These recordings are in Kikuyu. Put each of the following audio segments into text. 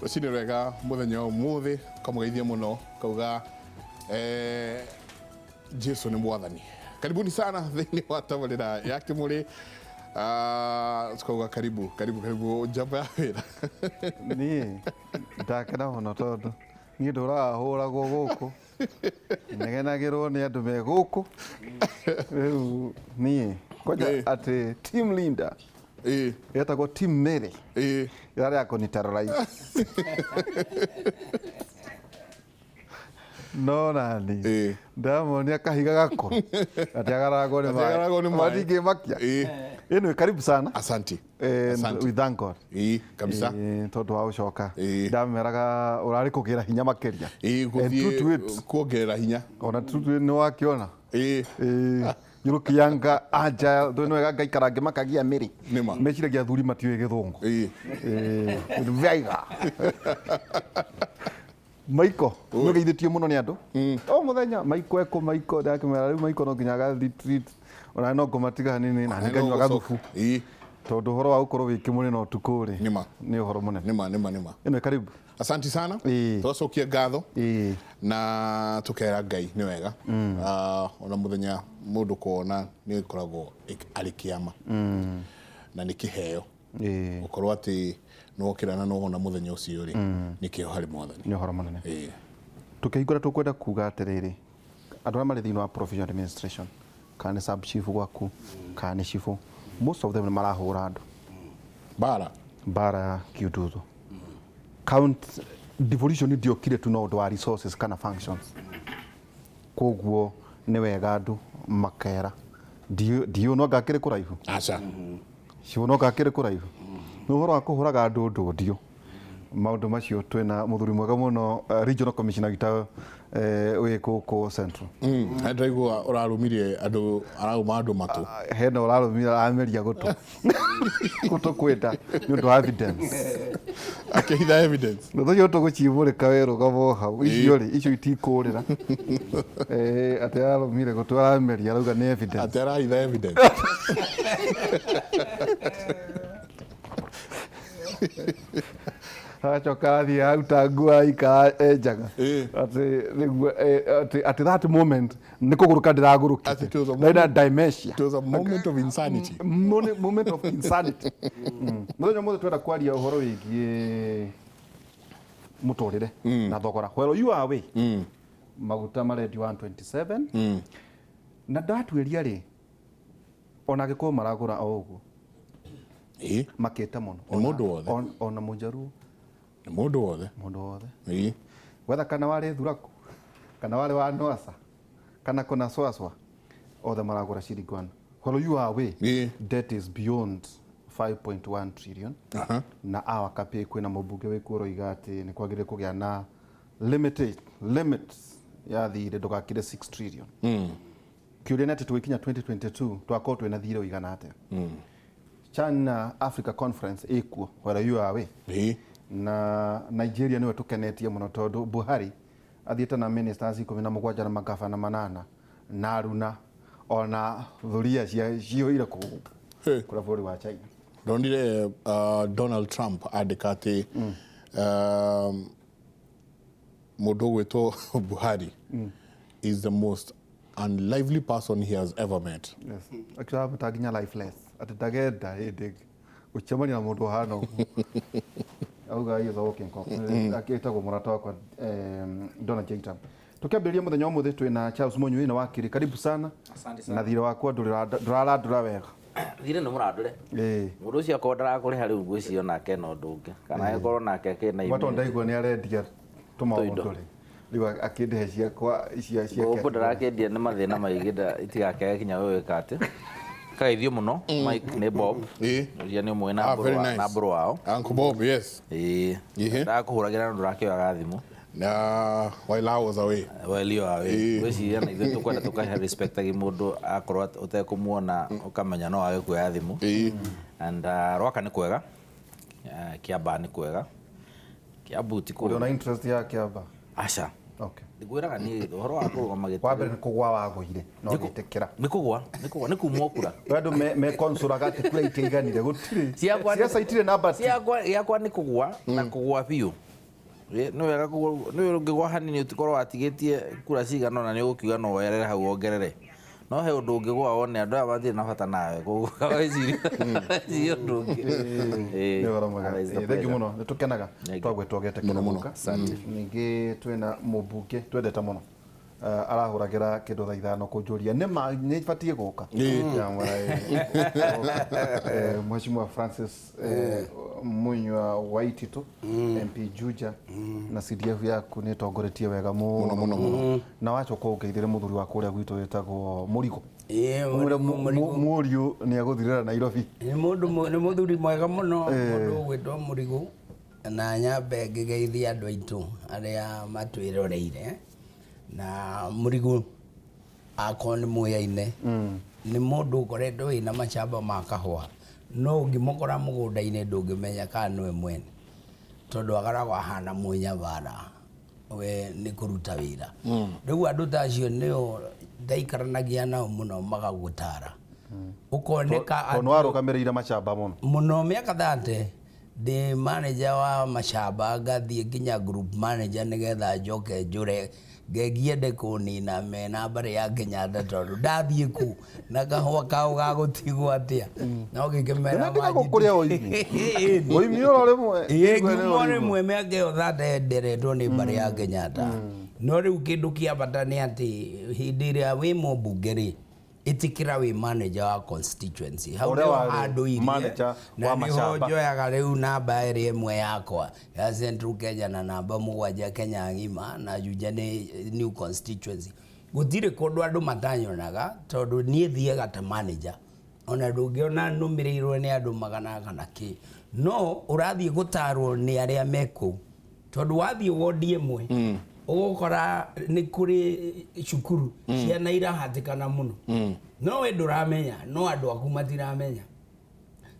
Rũcinĩ rwega mũthenya wa ũmũthĩ, kamũgeithia mũno kauga Jesu nĩ mwathani. Karibuni sana thĩinĩ wa tabarĩra ya Kĩmũrĩ. Tukauga karibu karibu karibu njamba ya wĩra. Niĩ ndakena mũno tondũ niĩ ndũraga hũragwo gũkũ, negenagĩrwo nĩ andũ me gũkũ. Rĩu niĩ kwanja atĩ team leader etagwo team Mary ĩrarĩ ya kũniterrorize no nani ndamonia kahiga gakũrũ gatiagararagwo nĩ Gatiagararagwo nĩ maĩ. Matingĩmakia. Anyway, karibu sana. Asante. And Asante. we thank God. Kabisa. Tondũ wa gũcoka ndameraga ũrarĩ kũgĩra hinya makĩria. And true to Gũthiĩ it. Kuongerera hinya. Ona true to it nĩ wakĩona. You look younger, agile, ndũĩ nĩ wega ngaikara ngĩmakagia mĩrĩ. Nĩma. Meciragia athuri matiũĩ gĩthũngũ. Vaiga. Maiko, nĩ ũgeithĩtio mũno nĩ andũ. O mũthenya, Maiko ekũ, Maiko, ndakĩmera rĩu Maiko no nginya aga retreat. Ona no ngũmatiga hanini na nĩ nganyua gathubu. Tondũ ũhoro wa gũkorwo wĩ kĩmũrĩ na ũtukũ rĩ, Nĩma. nĩ ũhoro mũnene. Nĩma, nĩma, nĩma. Ĩno karibu. Asante sana. Twacokia ngatho na tukera Ngai nĩ wega. Ona mũthenya mũndũ kuona nĩ ĩkoragwo arĩ kĩama na nĩ kĩheo. Gũkorwo atĩ nĩwokĩra na nĩwona mũthenya ũcio rĩ, nĩ kĩheo harĩ Mwathani. Nĩ ũhoro mũnene. Tũkĩhingũra tũkwenda kuga atĩrĩrĩ, andũ arĩa marĩ thĩinĩ wa professional administration, kana nĩ sub chief gwaku, kana nĩ cibũ, most of them nĩ marahũra andũ. Mbara. Mbara ya kiundutho. Count devolution ndiokire tu no ũndũ wa resources kana functions. Koguo nĩ wega andũ makera. Ndiũ no ngakĩrĩ kũraihu. Aca. Cibũ no ngakĩrĩ kũraihu. Nĩ ũhoro wa kũhũraga andũ ndũndio. Maũndũ macio twĩna mũthuri mwega mũno, regional commissioner witũ wĩ gũkũ Central. Ndĩraigua ũrarumirie andũ, araruma andũ matũ. Hena ũrarumire arameria gũtũ. Gũtũ kwenda nĩ ũndũ wa evidence. Akĩhitha evidence. Na tũcio tũgũcimbũrĩka we rũgamo hau. Icio rĩ, icio itikũrĩra. Atĩ ararũmire gũtũ arameria arauga nĩ evidence. Atĩ arahitha evidence. Agacoka athiĩ aruta nguo aikara enjaga. Atĩ nĩguo atĩ that moment nĩ kũgũrũka ndĩragũrũkĩte. Atĩ it was a Na ina moment- dementia. It was a moment of insanity. Moment of insanity. Mũthenya ũmũthĩ twenda kwaria ũhoro wĩgiĩ mũtũrĩre na thogora. Well, you are away. Maguta marendio 127. Na ndatuĩria rĩ, ona angĩkorwo maragũra o ũguo. Makĩte mũno. Nĩ mũndũ wothe. Ona mũnjaruo. Nĩ mũndũ wothe. Mũndũ wothe. Wetha kana warĩ thuraku, kana warĩ wa Nwasa, kana kũna Swaswa, othe maragũra ciringi one. While you are away, debt is beyond 5.1 trillion. Na awa kapĩ kwĩna mũmbunge wĩkuo ũroiga atĩ nĩ kwagĩrĩire kũgĩa na limit ya thirĩ ndũgakĩre 6 trillion. Kĩũria nĩ atĩ tũgĩkinya 2022 twakorwo twĩna thirĩ ũigana atĩa? China Africa Conference ĩkuo while you are away. Na Nigeria nĩwe tũkenetie mũno tondũ Buhari athiĩte na ministers 17 na magavana 8 na aruna ona thũria ciyũire kũu kũrĩa bũrũri wa China. Ndonire Donald Trump andĩka atĩ mũndũ ũgwĩtwo Buhari is the most unlively person he has ever met. Yes. Actually, amũta nginya lifeless. Atĩ ndagenda hĩndĩ ĩngĩ gũcemania na mũndũ ũhana ũguo. Auga he is a walking corpse. Akĩtagwo mũrata wakwa Donald J. Trump. Tũkĩambĩrĩria mũthenya wa ũmũthĩ twĩna Charles Mũnyui na wakiri. Karibu sana. Asante sana. Na thirĩ wakwa ndũrarandũra wega. Thirĩ nĩ mũrandũre. Mũndũ ũcio akorwo ndarakũrĩha rĩu ngwĩciria onake na ũndũ ũngĩ. Kana agĩkorwo nake akĩrĩ na Mwatũ immunity. ndaigua nĩ arendia tũmaũndũ Tũindo. rĩ. Rĩu akĩndĩhe ciakwa cia Ngũkũ category. ndarakĩendia nĩ mathĩna maingĩ itigakĩage kinya wewe wĩka atĩ. Kageithio mũno Mike nĩ Bob. Ũrĩa nĩ ũmwe Very nice. na mbũrũ wao. Uncle Bob, yes. Ndakũhũragĩra na ndũrakĩoyaga thimũ. Na while I was away. While you are away. Ngwĩciria na ithuĩ tũkwenda tũkahe respect agi mũndũ akorwo ũtekũmuona ũkamenya no age kuoya thimũ. And Rwaka nĩ kwega. Kĩambaa nĩ kwega. Kĩambu ti Ũrĩ kũũru. ona interest ya Kĩambaa? Aca. Okay. Ngwĩraga niĩ ũhoro wa kũrũgama gĩtĩ. Wa mbere nĩ kũgwa wagũire na ũgĩtĩkĩra. Nĩ kũgwa, nĩ kũgwa, nĩ kumwo kura. We andũ mekonsũraga atĩ kura itiaiganire, gũtirĩ. Ciakwa nĩ- Ciaca itirĩ namba ti. Ciakwa, yakwa nĩ kũgwa na kũgwa biũ. Nĩ wega nĩ ũngĩgwa hanini ũtikorwo watigĩtie kura cigana ũna nĩ ũgũkiuga no woerere hau wongerere. No he ũndũ ũngĩgwa wone andũ aya matirĩ na bata nawe koguo weciria ũndũ ũngĩ. Nĩ ũhoro mwega. Thank you mũno, nĩ tũkenaga twagwetwo getĩkĩra gũka. Ningĩ twĩna mũmbunge twendete mũno, arahũragĩra kĩndũ thaa 5 kũnjũria nĩ ma nĩ batiĩ gũka. Mheshimiwa Francis Munyua Waititu, MP Juja, na CDF yaku nĩ ĩtongoretie wega mũno mũno. Na wacoka ũngeithĩre mũthuri wa kũrĩa gwitũ wĩtagwo Mũrigo. Mũriũ nĩ agũthirĩra Nairobi. Nĩ mũndũ nĩ mũthuri mwega mũno, mũndũ ũgwĩtwo Mũrigo, na nyambe ngĩgeithia andũ aitũ arĩa matwĩroreire. Na Mũrigo akorwo nĩ mũyaine, nĩ mũndũ ũkoretwo wĩna macamba ma kahũa, no ũngĩmũkora mũgũnda-inĩ ndũngĩmenya kana nĩwe mwene, tondũ akoragwo ahana mũnyabara we nĩ kũruta wĩra. Rĩu andũ ta acio nĩo ndaikaranagia nao mũno magagũtara. Ũkoneka tondũ nĩwarũgamĩrĩire macamba mũno mũno mĩaka 30 ndĩ manager wa macamba, ngathiĩ nginya group manager nĩgetha njoke njũre ngengiende kũnina mena mbarĩ ya Kenyatta, tondũ ndathiĩ kũ na kahũa kao gagũtigwo atĩa. No gĩkĩmera gũkũrĩa oimi oimi oro rĩmwe. Ĩĩ ngiuma rĩmwe mĩaka ĩyo 30 nderetwo nĩ mbarĩ ya Kenyatta. No rĩu kĩndũ kĩa bata nĩ atĩ hĩndĩ ĩrĩa wĩ mũmbunge rĩ, ĩtĩkĩra wĩ manager wa constituency. Hau nĩho handũ irie na nĩho njoyaga rĩu namba ĩrĩa ĩmwe yakwa ya Central Kenya na namba 7 Kenya ng'ima, na Juja nĩ new constituency. Gũtirĩ kũndũ andũ matanyonaga tondũ niĩ thiaga ta manager, ona ndũngĩona nũmĩrĩirwo nĩ andũ magana kana kĩ, no ũrathiĩ gũtarwo nĩ arĩa me kũu, tondũ wathiĩ wodi ĩmwe ũgũkora nĩ kũrĩ cukuru ciana irahatĩkana mũno, no we ndũramenya, no andũ aku matiramenya.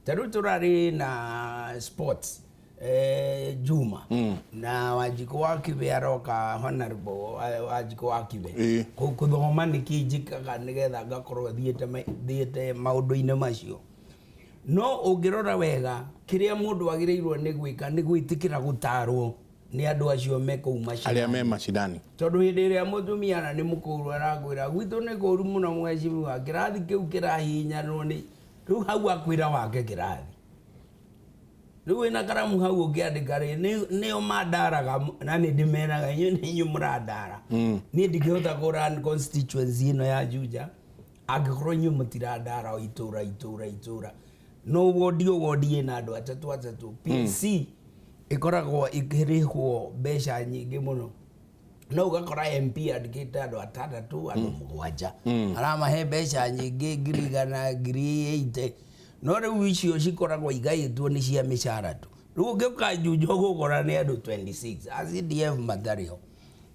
Ta rĩu tũrarĩ na sports Juma na Wanjikũ wa Kibe aroka, honorable Wanjikũ wa Kibe kũthoma nĩkĩ njĩkaga nĩgetha ngakorwo thiĩte maũndũ-inĩ macio. No ũngĩrora wega kĩrĩa mũndũ agĩrĩirwo nĩ gwĩka nĩ gwĩtĩkĩra gũtarwo nĩ andũ acio me kũu macinani, arĩa me macinani, tondũ hĩndĩ ĩrĩa mũtumia na nĩ mũkũrũ arakwĩra gwitũ nĩ kũru mũno mheshimiwa, kĩrathi kĩu kĩrahihinyanwo nĩ rĩu hau akwĩra wake kĩrathi. Rĩu wĩna karamu hau ũkĩandĩka rĩ, nĩo mandaraga na nĩ ndĩmeraga inyuĩ nĩ inyuĩ mũrandara. Niĩ ndingĩhota kũ run constituency ĩno ya Juja angĩkorwo inyuĩ mũtirandara o itũra itũra itũra. No wodi o wodi ĩna andũ atatũ atatũ. PSC ĩkoragwo ĩkĩrĩhwo mbeca nyingĩ mũno, no ũgakora MP andĩkĩte andũ atandatũ andũ 7, aramahe mbeca nyingĩ 100,000 80,000, no rĩu icio cikoragwo igaĩtwo nĩ cia mĩcara tu. Rĩu ũngĩũka Juja ũgũkora nĩ andũ 26 a CDF matarĩ ho.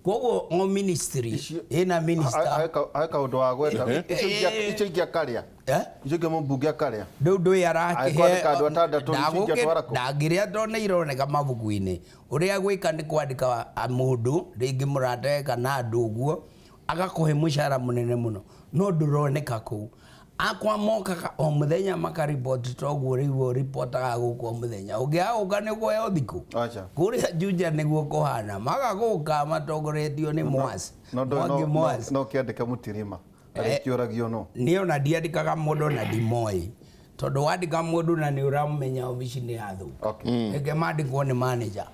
Koguo o ministry ĩna minister. He kaũndũ wa gwetha icio ingĩ akarĩa, icio ingĩ mũmbunge akarĩa. Rĩu ndũĩ arakĩhe ndangĩrĩa tondũ nĩ ironeka mabuku-inĩ. Ũrĩa gwĩka nĩ kwandĩka mũndũ rĩngĩ mũratawe kana andũ ũguo agakũhe mũcara mũnene mũno, no ndũroneka kũu. Akwa mokaga o mũthenya makariboti toguo rĩu ũripotaga gũkũ o mũthenya, ũngĩaga gũka nĩ ũkũheo thikũ. Kũrĩa Juja nĩguo kũhana, magagũka matongoretio nĩ Mwasi Mwangi Mwasi. No kĩandĩka mũtirima arĩkĩũragio no niĩ ona ndiandĩkaga mũndũ na ndimoĩ, tondũ wandĩka mũndũ na nĩ ũramenya obici nĩ yathũka. Reke mandĩkwo nĩ manager.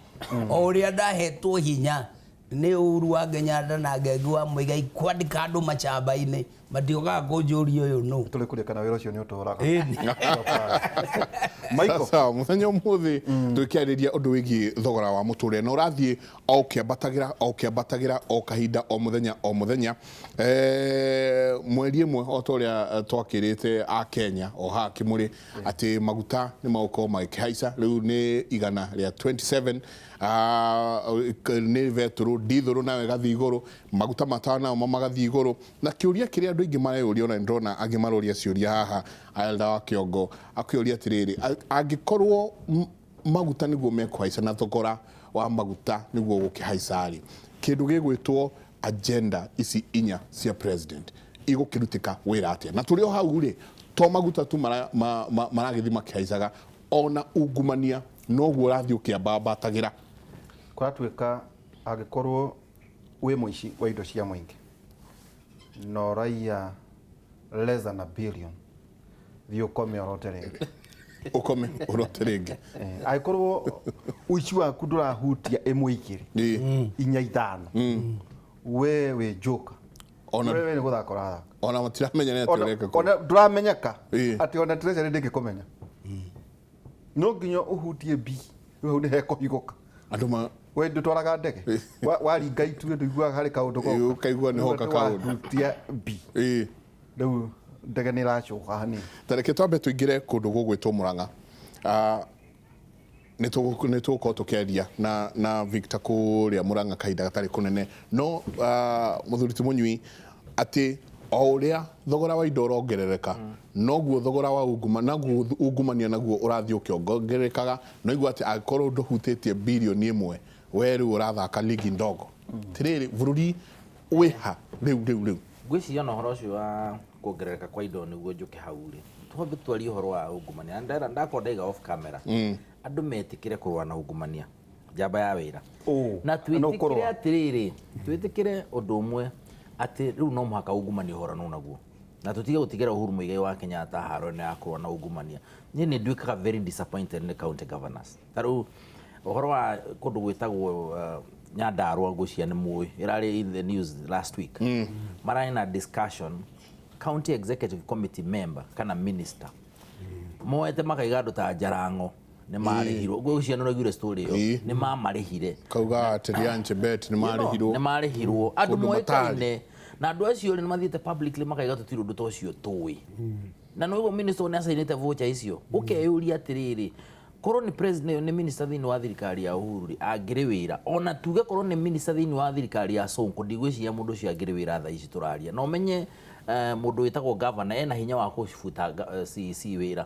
O ũrĩa ndahetwo hinya nĩ Uhuru wa Kenyatta na Ngengi wa Muigai kwandĩka andũ macamba-inĩ, matiokaga kũnjũria ũyũ nũ. Tũrĩ kũrĩa kana wĩra ũcio nĩ ũtũraga. Michael, sawa, mũthenya ũmũthĩ tũkĩarĩria ũndũ wĩgiĩ thogora wa mũtũrĩre na ũrathiĩ o ũkĩambatagĩra o ũkĩambatagĩra o kahinda o mũthenya o mũthenya. Mweri ĩmwe o ta ũrĩa twakĩrĩte a Kenya o haha Kĩmũrĩ atĩ maguta nĩ magũkorwo magĩkĩhaica, rĩu nĩ 127, nĩ betũrũ, ndithũrũ nayo ĩgathiĩ igũrũ, maguta matano namo magathiĩ igũrũ. Na kĩũria kĩrĩa andũ aingĩ mareyũria, ona nĩndĩrona angĩ maroria ciũria haha, Elda wa Kĩongo akĩũria atĩrĩrĩ, angĩkorwo maguta nĩguo mekũhaica na thogora wa maguta nĩguo gũkĩhaica rĩ, kĩndũ gĩgwĩtwo agenda ici inya cia president igũkĩrutĩka wĩra atĩa? Na tũrĩ o hau rĩ, to maguta tu maragĩthiĩ makĩhaicaga, ona ungumania noguo ũrathiĩ ũkĩambambatagĩra. Kũratuĩka angĩkorwo wĩ mũici wa indo cia mũingĩ na ũraiya less than a billion, thiĩ ũkome ũrote rĩngĩ. Ũkome ũrote rĩngĩ. Angĩkorwo ũici waku ndũrahutia ĩmwe igĩrĩ inya ithano, we wĩ joker. Ona we nĩ gũthaka ũrathaka. Ona matiramenya nĩ atĩ ũreka kũ. Ona ndũramenyeka Ĩĩ. atĩ ona treasury ndĩngĩkũmenya. No nginya ũhutie B, rĩu hau nĩ hekũhigũka. Andũ ma We ndũtwaraga ndege, waringa ituĩ ndũiguaga harĩ kaũndũ goka. Ĩĩ, ũkaigua nĩ hoka kaũndũ. Wahutia B, rĩu ndege nĩ ĩracũga hanini. Ta reke twambe tũingĩre kũndũ gũgwĩtwo Murang'a. Nĩ tũgũkorwo tũkĩaria na Victor kũrĩa Murang'a kahinda gatarĩ kũnene, no mũthuri ti Mũnyui, atĩ o ũrĩa thogora wa indo ũrongerereka, noguo thogora wa unguma naguo ungumania naguo ũrathiĩ ũkĩongererekaga. No igua atĩ angĩkorwo ndũhutĩtie birioni ĩmwe, we rĩu ũrathaka ligi ndogo. Tirĩrĩ, bũrũri wĩha rĩu rĩu rĩu? Ngwĩciria ona ũhoro ũcio wa kuongerereka kwa indo nĩguo njũke hau rĩ, twambe twarie ũhoro wa ungumania. Na ndakorwo ndaiga off camera, andũ metĩkĩre kũrũa na ungumania, njamba ya wĩra. Na No twĩtĩkĩre kũrũa. atĩrĩrĩ, twĩtĩkĩre ũndũ ũmwe atĩ rĩu no mũhaka ungumania ũhũranwo naguo, na tũtige gũtigĩra Uhuru Muigai wa Kenyatta haro ĩno ya kũrũa na ungumania. Niĩ nĩ nduĩkaga very disappointed nĩ county governors. Ta rĩu ũhoro wa kũndũ gwĩtagwo Nyandarua, ngwĩciria nĩ mũĩ, ĩrarĩ in the news last week. Mararĩ na discussion, county executive committee member kana minister moete makaiga andũ ta Jarango nĩ marĩhirwo. Ngwĩciria nĩ ũraiguire story ĩyo. Nĩ mamarĩhire. Kauga atĩ Rian Chebet nĩ marĩhirwo. Nĩ marĩhirwo andũ Kũndũ matarĩ. moĩkaine, na andũ acio rĩ nĩ mathiĩte publicly makaiga tũtirĩ ũndũ ta ũcio tũĩ. Na nĩ ũguo minister nĩ acainĩte voucher icio. Ũkeyũria atĩrĩrĩ, korwo nĩ president, nĩ minister thĩinĩ wa thirikari ya Uhuru rĩ, angĩrĩ wĩra? Ona tuge korwo nĩ minister thĩinĩ wa thirikari ya Sonko, ndigwĩciria mũndũ ũcio angĩrĩ wĩra thaa ici tũraria. Na ũmenye mũndũ wĩtagwo governor ena hinya wa kũbuta CEC wĩra.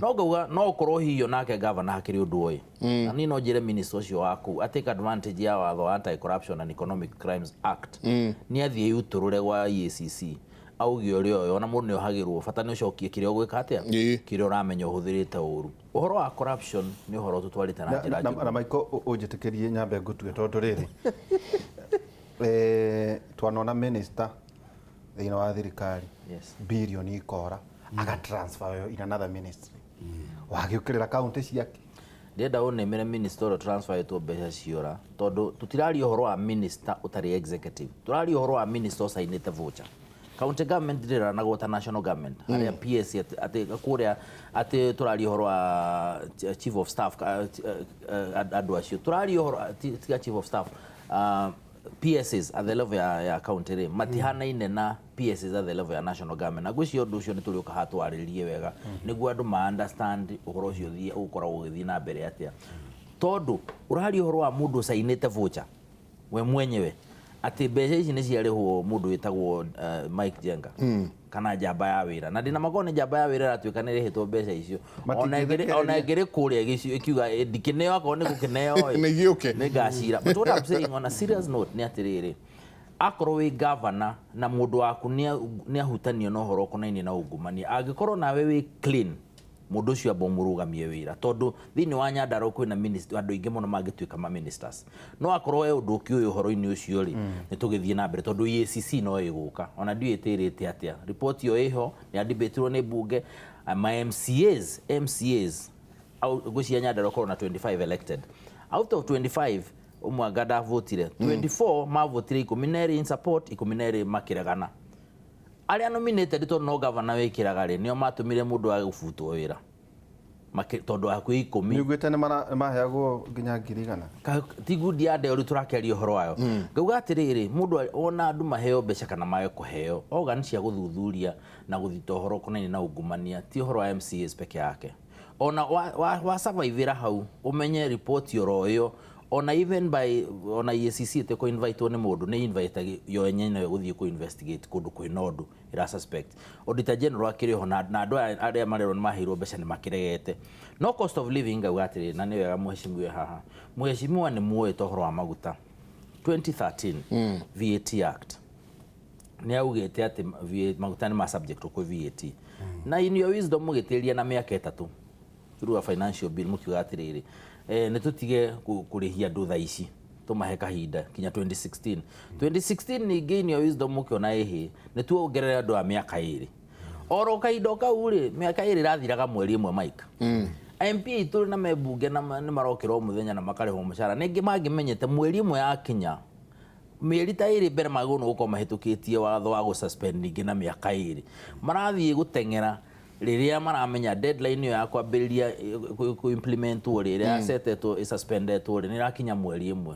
No ngauga no ũkorwo hihi onake governor hakĩrĩ ũndũ oĩ. Na niĩ no njĩre minister ũcio wa kũu a take advantage ya watho wa Anti-Corruption and Economic Crimes Act, nĩ athiĩ yutũrũre gwa EACC, auge ũrĩa ũyũ ona mũndũ nĩ ohagĩrwo, bata nĩ ũcokie kĩrĩa ũgwĩka atĩa, kĩrĩa ũramenya ũhũthĩrĩte ũru. Ũhoro wa corruption nĩ ũhoro tũtwarĩte na njĩra njũru. Na Michael, ũnjĩtĩkĩrie nyambe ngũtue, tondũ rĩrĩ twanona minister thĩinĩ wa thirikari birioni ikora, aga transfer yo in another ministry, wagĩũkĩrĩra kaunti ciake. Ndĩrenda ũnĩmĩre minister ũrĩa transferĩtwo mbeca ciora, tondũ tũtiraria ũhoro wa minister ũtarĩ executive, tũraria ũhoro wa minister ũcainĩte voucher. County government ndĩranagwo ta national government harĩa PS atĩ kũrĩa atĩ tũraria ũhoro wa chief of staff, andũ acio tũraria ũhoro tiga chief of staff, PSs at the level ya county rĩ matihanaine na PSs at the level ya national government. Na ngwĩciria ũndũ ũcio nĩ tũrĩũka haha twarĩrĩrie wega nĩguo andũ ma understand ũhoro ũcio ũgũkoragwo ũgĩthiĩ na mbere atĩa, tondũ ũraria ũhoro wa mũndũ ũcainĩte voucher we mwenyewe atĩ mbeca ici nĩ ciarĩhwo mũndũ wĩtagwo Mike Jenga kana njamba ya wĩra. Na ndĩna makorwo nĩ njamba ya wĩra ĩratuĩka nĩ ĩrĩhĩtwo mbeca icio, ona ĩngĩrĩ kũrĩa ĩkiuga ndikĩneo, akorwo nĩ gũkĩneo ĩ, Nĩ igĩũke. nĩ ngacira. But what I'm saying on a serious note nĩ atĩrĩrĩ, akorwo wĩ governor na mũndũ waku nĩ ahutanio na ũhoro ũkonainie na ungumania, angĩkorwo nawe wĩ clean, mũndũ ũcio amba ũmũrũgamie wĩra, tondũ thĩinĩ wa Nyandarua kwĩna andũ aingĩ mũno mangĩtuĩka ma ministers. No akorwo he ũndũ ũkĩũĩ ũhoro-inĩ ũcio rĩ, nĩ tũgĩthiĩ na mbere, tondũ EACC no ĩgũka. Ona ndiũĩ ĩtĩrĩte atĩa, report ĩyo ĩho, nĩ yadebatirwo nĩ bunge. Ma MCAs, MCAs au ngwĩciria Nyandarua korwo na 25 elected, out of 25 ũmwe anga ndavotire, 24 mavotire, 12 in support, 12 makĩregana. Arĩa nominated, tondũ no governor wĩkĩraga rĩ, nĩo matũmire mũndũ wa gũbutwo wĩra. Tondũ hakuhĩ 10. Nĩ ugĩte nĩ maheagwo nginya 100,000. Ti ngundi ya ndeo rĩu tũrakĩaria ũhoro wayo. Ngauga atĩrĩrĩ, mũndũ ona andũ maheo mbeca kana mage kũheo, organ cia gũthuthuria na gũthita ũhoro ũkonainie na ungumania ti ũhoro wa MCAs peke yake. Ona wa survive hau, ũmenye report oro ĩyo, ona even by ona EACC ĩtĩ invitewo nĩ mũndũ, nĩ invite yo yenyewe gũthiĩ kũ investigate kũndũ kwĩna ũndũ ĩra suspect. Auditor General akĩrĩ ho, na andũ aya arĩa marerwo nĩ maheirwo mbeca nĩ makĩregete. No cost of living, ngauga atĩrĩrĩ, na nĩ wega mheshimiwa haha, mheshimiwa nĩ muoĩ ta ũhoro wa maguta 2013 VAT Act nĩ augĩte atĩ VAT, maguta nĩ ma subject kwĩ VAT. Na in your wisdom mũgĩtĩria na mĩaka 3 through a financial bill, mũkiuga atĩrĩrĩ, nĩ tũtige kũrĩhia andũ thaa ici. Tũmahe kahinda kinya 2016. 2016 ningĩ in your wisdom mũkĩona ĩhĩ nĩ tuongerere andũ a mĩaka 2 oro kahinda kau rĩ, mĩaka 2 ĩrathiraga mweri ĩmwe Mike. MP itũ na membunge na nĩ marokĩra o mũthenya na makarĩhwo mũcara, ningĩ mangĩmenyete mweri ĩmwe yakinya, mĩeri ta 2 mbere magĩrĩirwo nĩ gũkorwo mahĩtũkĩtie watho wa gũ-suspend ningĩ na mĩaka 2. Marathiĩ gũteng'era rĩrĩa maramenya deadline ĩyo ya kwambĩrĩria ku-implementwo rĩ, ĩrĩa yacetetwo ĩsuspendetwo rĩ, nĩ ĩrakinya mweri ĩmwe.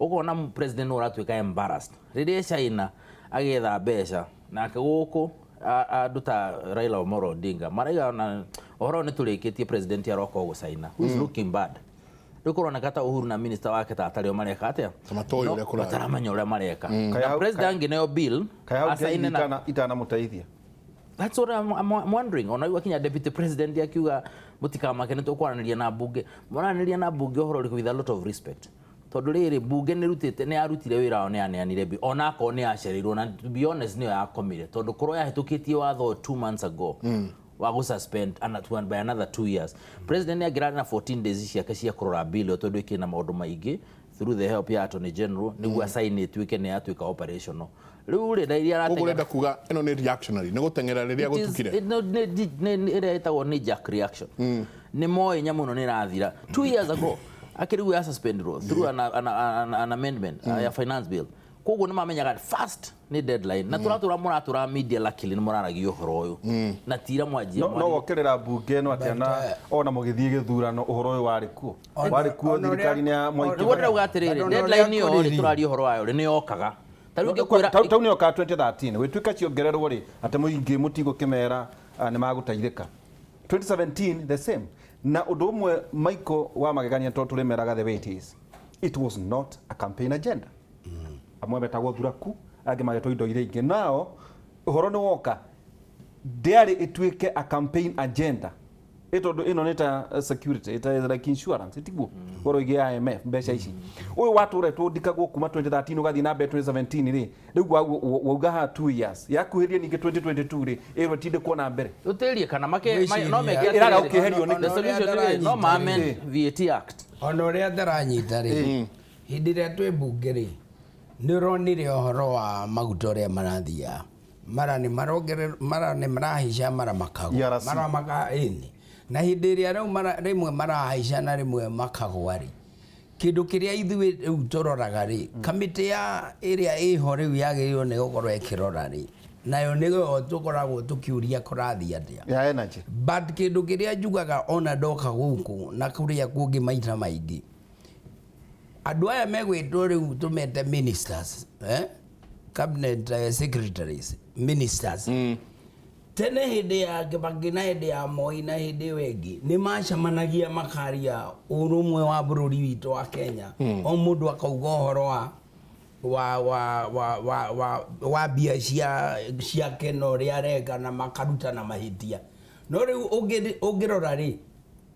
Ũkona president nĩ ũratuĩka embarrassed rĩrĩa China agĩetha mbeca nake gũkũ andũ ta Raila Amolo Odinga maraiga na ũhoro nĩ tũrĩkĩtie, president aroka gũcaina, who is looking bad. Rĩu kũroneka ta Uhuru na minister wake ta atarĩ o mareka atĩa. Ta matoĩ ũrĩa kũrathiĩ. Mataramenya ũrĩa mareka. Na president angĩneo bill Kaĩ hau acaine na itanamũteithia? That's what I'm wondering. Ona rĩu akinya deputy president akiuga mũtikamake, nĩ tũkwaranĩria na mbunge. Mũranĩria na mbunge ũhoro ũrĩkũ? With a lot of respect, tondũ rĩrĩ mbunge nĩ rutĩte, nĩ yarutire wĩra wao, nĩ yaneanire bill ona akorwo nĩ yacereirwo, na to be honest nĩyo yakomire, tondũ korwo yahĩtũkĩtie watho 2 months ago wa gũ suspend by another 2 years, president nĩ angĩrarĩ na 14 days ciake cia kũrora bill ĩyo, tondũ ĩkĩrĩ na maũndũ maingĩ through the help ya attorney general nĩguo asign ĩtuĩke nĩ yatuĩka operational. Rĩu rĩ na iria Koguo arateng'era ũrenda kuga ĩno nĩ reactionary, nĩ gũteng'era rĩrĩa It is- gũtukire? no, ĩrĩa ĩtagwo knee jerk reaction. Nĩ moĩ nyamũ ĩno nĩ ĩrathira. 2 years ago akĩrĩguo ya suspendirwo through an amendment ya finance bill, koguo nĩ mamenyaga fast nĩ deadline na tũratũra mũratũra media, luckily nĩ mũraragia ũhoro ũyũ na tira mwanjia. No wokerera mbunge ĩno atĩa na ona mũgĩthiĩ gĩthurano ũhoro ũyũ warĩ kuo, warĩ kuo thirikari-inĩ ya Mwai Nĩguo Kibaki? ndĩrauga atĩrĩrĩ, But ona ũrĩa deadline ĩyo rĩ kũrĩ-rĩ. tũraria ũhoro wayo rĩ, nĩ yokaga ta rĩu ingĩkwĩra. Tau nĩyo ka 2013 gwĩtuĩka ciongererwo rĩ, atĩ mũingĩ mũtigũkĩmera nĩ magũteithĩka. 2017 the same. Na ũndũ ũmwe, Michael, wa magegania, tondũ tũrĩmeraga the way it is, it was not a campaign agenda. Amwe metagwo thuraku, angĩ magetwo indo iria ingĩ. Nao ũhoro nĩ woka ndĩarĩ ĩtuĩke a campaign agenda, ĩ tondũ ĩno nĩ ta security, ita like insurance, ĩtiguo ũhoro ĩgiĩ IMF mbeca ici ũyũ watũretwo ndikagwo kuma 2013 ũgathiĩ na mbere 2017 rĩ, rĩu wauga haha 2 years yakuhĩrie, ningĩ 2022 rĩ ĩrwo ĩtindĩkwo na mbere. Ũtĩrie kana make no meke Ĩraga atĩrĩrĩ, gũkĩeherio nĩkĩ? the solution rĩ, no ma amend VAT Act. Ona ũrĩa ndaranyita rĩ, hĩndĩ ĩrĩa twĩ mbunge rĩ, nĩ ũronire ũhoro wa maguta ũrĩa marathiaga, mara nĩ marongerera, mara nĩ marahaica, mara makagwa, ERC. mara maka ĩni, na hĩndĩ ĩrĩa rĩu rĩmwe marahaica na rĩmwe makagwa rĩ, kĩndũ kĩrĩa ithuĩ rĩu tũroraga rĩ, kamĩtĩ ya ĩrĩa ĩho rĩu yagĩrĩirwo nĩ gũkorwo ĩkĩrora rĩ, nayo nĩyo tũkoragwo tũkĩũria kũrathiĩ atĩa. Ya energy. But kĩndũ kĩrĩa njugaga ona ndoka gũkũ na kũrĩa kũngĩ maita maingĩ, andũ aya megwĩtwo rĩu tũmete ministers, eh? Cabinet secretaries, ministers, tene hĩndĩ ya Kibaki na hĩndĩ ya Moi na hĩndĩ ĩyo ĩngĩ nĩ macemanagia makaria ũrũmwe wa bũrũri witũ wa Kenya, o mũndũ akauga ũhoro wa wa wa wa wa wa wa mbia cia ciake na ũrĩa areka na makarutana mahĩtia. No rĩu ũngĩrora rĩ,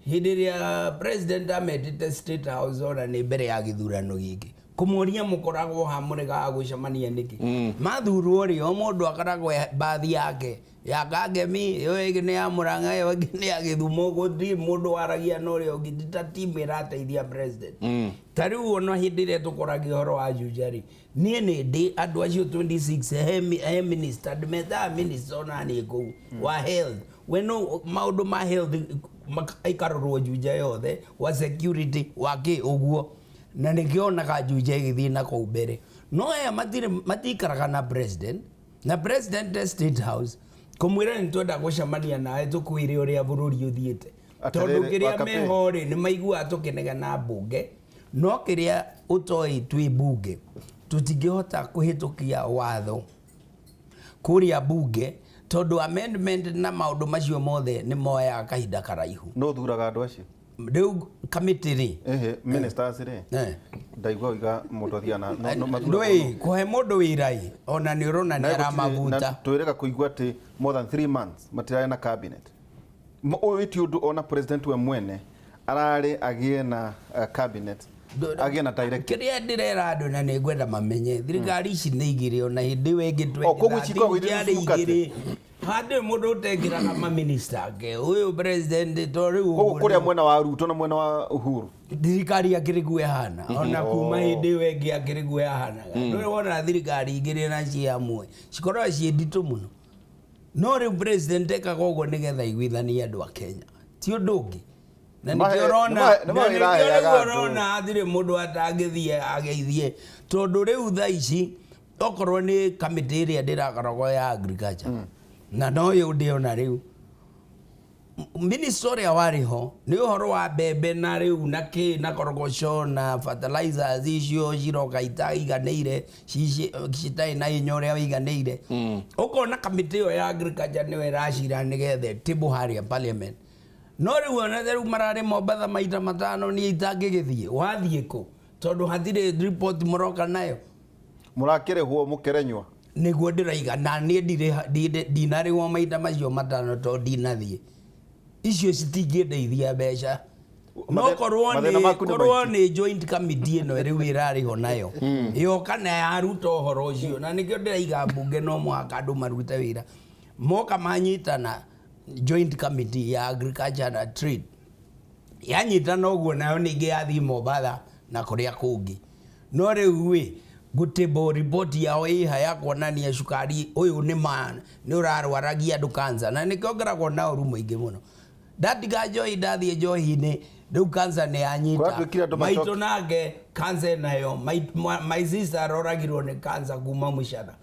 hĩndĩ ĩrĩa president ametĩte State House, ona nĩ mbere ya gĩthurano gĩkĩ, kũmoria mũkoragwo ha mũregaga gũcemania nĩkĩ, mathurwo rĩ, o mũndũ akoragwo bathi yake ya Kangemi, ĩyo ĩngĩ nĩ ya Murang'a, ĩyo ĩngĩ nĩ ya Gĩthumo, gũtirĩ mũndũ waragia na ũrĩa ũngĩ, ti ta timu ĩrateithia president. Ta rĩu ona hĩndĩ ĩrĩa tũkoragia ũhoro wa Juja rĩ, niĩ nĩ ndĩ andũ acio 26 he minister ndĩmetaga minister ona niĩ kũu wa health, we no maũndũ ma health ikarorwo Juja yothe, wa security, wa kĩ ũguo, na nĩkĩonaga Juja ĩgĩthiĩ na kũu mbere. No aya matirĩ matikaraga na president, na president e State House kũmwĩra nĩ twenda gũcemania nawe tũkwĩre ũrĩa bũrũri ũthiĩte, tondũ Atĩrĩrĩ, kĩrĩa Wakapĩ. meho rĩ, nĩ maiguaga tũkĩnegena mbunge, no kĩrĩa ũtoĩ twĩ mbunge tũtingĩhota kũhĩtũkia watho kũrĩa mbunge, tondũ amendment na maũndũ macio mothe nĩ moyaga kahinda karaihu. No thuraga andũ acio? Rĩu kamĩtĩ rĩ? Ehe, ministers rĩ, ndaigua uiga mũndũ athiaga na no mathuragwo. Ndũĩ kũhe mũndũ wĩra ĩ, ona nĩ ũrona nĩ aramabuta. Twĩrĩga kũigua atĩ more than 3 months matirarĩ na cabinet. Ũyũ ti ũndũ ona president we mwene ararĩ agĩe na cabinet, agĩe na directive. Kĩrĩa ndĩrera andũ na nĩ ngwenda mamenye, thirikari ici nĩ igĩrĩ, ona hĩndĩ ĩyo ĩngĩ Oh, koguo ici ikoragwo irĩ 2013 nusu mkate. ciarĩ igĩrĩ. Handĩ mũndũ ũtengĩraga maminista ake ũyũ president to rĩu Koguo kũrĩa mwena wa Ruto na mwena wa Uhuru thirikari akĩrĩ guo ĩhana ona kuma hĩndĩ ĩyo ĩngĩ akĩrĩ guo yahanaga. Ndũrĩ wona thirikari igĩrĩ na ciĩ hamwe cikoragwo ciĩ nditũ mũno. No rĩu president ekaga ũguo nĩgetha aiguithanie andũ a Kenya, ti ũndũ ũngĩ. Na nĩkĩo ũrona ũrona hatirĩ mũndũ atangĩthiĩ ageithie, tondũ rĩu thaa ici okorwo nĩ kamĩtĩ ĩrĩa ndĩrakoragwo ya agriculture na no ĩyo ndĩona rĩu minister ũrĩa warĩ ho nĩ ũhoro wa mbembe na rĩu na kĩ na korogoco na fertilizers icio ciroka itaiganĩire citarĩ na hinya ũrĩa wĩiganĩire. Ũkona kamĩtĩ ĩyo ya agriculture nĩyo ĩracira nĩgetha ĩtĩbwo harĩa parliament. No rĩu ona rĩu mararĩ Mombatha maita matano niĩ itangĩgĩthiĩ, wathiĩ kũ? Tondũ hatirĩ report mũroka nayo. Mũrakĩrĩhwo mũkerenywa. Nĩguo ndĩraiga na niĩ ndinarĩhwo maita macio matano tondũ ndinathiĩ. Icio citingĩndeithia mbeca. No korwo nĩ joint committee ĩno rĩu ĩrarĩho nayo yoka na yaruta ũhoro ũcio, na nĩkĩo ndĩraiga mbunge no mũhaka andũ marute wĩra. Moka manyitana joint committee ya agriculture na trade yanyitana ũguo nayo ningĩ yathiĩ Mombatha na kũrĩa kũngĩ. No rĩu ĩ gũtĩbwo report yao ĩha ya kuonania cukari ũyũ nĩ ma nĩ ũrarwaragia andũ cancer, na nĩkĩo ngoragwo na ũru mũingĩ mũno. Ndatiga njohi ndathiĩ njohi-inĩ rĩu cancer nĩ yanyita. Maitũ nake cancer nayo my sister aroragirwo nĩ cancer kuma mũcara.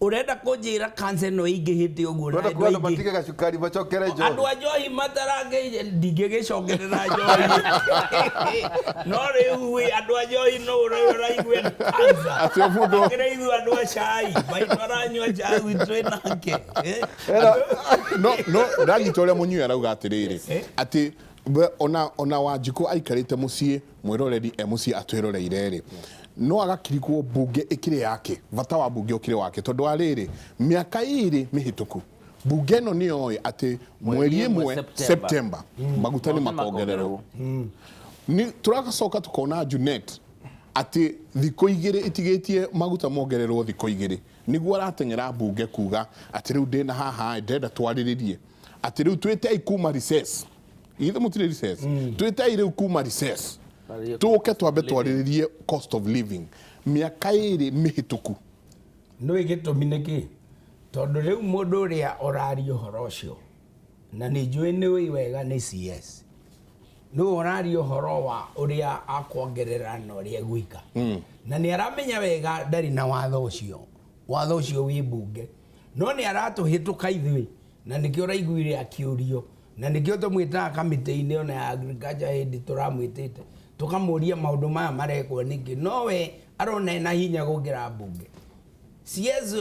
Ũrenda kũnjĩra cancer no ĩingĩhĩte ũguo na andũ aingĩ matige gacukari macokere njohi. Andũ a njohi matarangĩ ndingĩgĩcokerera njohi. No rĩu andũ a njohi no ũraigue cancer. Atĩ mũndũ akĩraigua andũ a cai maitũ aranyua cai twĩ nake. No no ndanyita ũrĩa mũnyui arauga atĩrĩrĩ atĩ ona Wanjikũ aikarĩte mũciĩ mwĩroreri e mũciĩ atwĩroreire rĩ no agakirigwo mbunge ĩkĩrĩ yake, bata wa mbunge ũkĩrĩ wake, tondũ wa rĩrĩ mĩaka ĩrĩ mĩhĩtũku mbunge ĩno nĩyoĩ atĩ mweri ĩmwe September maguta nĩ makongererwo. Nĩ tũracoka tukona Junet atĩ thikũ igĩrĩ itigĩtie maguta mongererwo thikũ igĩrĩ nĩguo arateng'era mbunge kuga atĩ rĩu ndĩna haha ndĩrenda twarĩrĩrie atĩ rĩu twĩtei kuma recess. Ithe mũtirĩ recess. Twĩtei rĩu kuma recess tũke twambe twarĩrĩrie cost of living mĩaka ĩrĩ mĩhĩtũku. Nĩ gĩtũmi nĩkĩ? Tondũ rĩu mũndũ ũrĩa ũraria ũhoro ũcio na nĩ njũĩ nĩ ũĩ wega nĩ CS nĩwe ũraria ũhoro wa ũrĩa akuongerera na ũrĩa egwĩka. Na nĩ aramenya wega ndarĩ na watho ũcio, watho ũcio wĩ mbunge, no nĩ aratũhĩtũka ithuĩ na nĩkĩo ũraiguire akĩũrio, na nĩkĩo tũmwĩtaga kamĩtĩ-inĩ ona ya agriculture hĩndĩ tũramwĩtĩte tũkamũria maũndũ maya marekwo nĩkĩ, no we arona ena hinya gũkĩra mbunge. CS